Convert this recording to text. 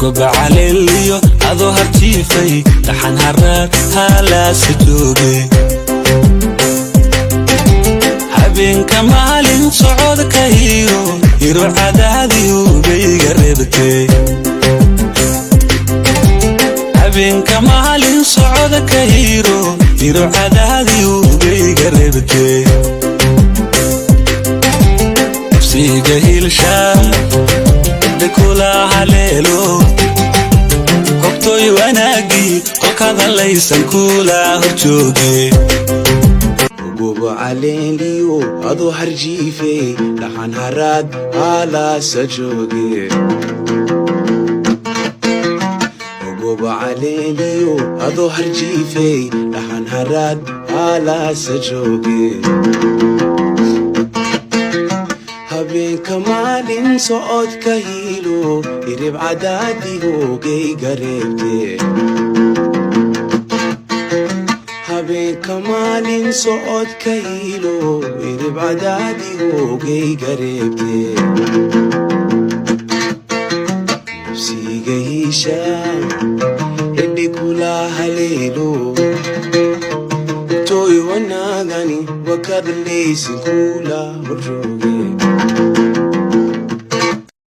Goba caleeliyo adoo harjiifay, dhaxan haraad haalaasa jooge. Habeenka maalin socodka hiro hiro cadaadiyo bayga reebtee. Habeenka maalin socodka hiro hiro cadaadiyo bayga reebtee. Nafsiga hilsha cidda kula haleelo, hogtooy wanaagii kolkadalaysan kula horjooge. Gobo caleeliyo adoo harjiifey, dhaxan haraad haalaasa jooge. Gobo caleeliyo adoo harjiifey, dhaxan haraad haalaasa jooge. Habeenka maalin socodka hiilo irib cadaadi hoogayga reebte. Habeenka maalin socodka hiilo irib cadaadi hoogayga reebte. Nafsiga hiisha hidhi kula haleelo, toy wanaagani wakadlaysin kula horjooge.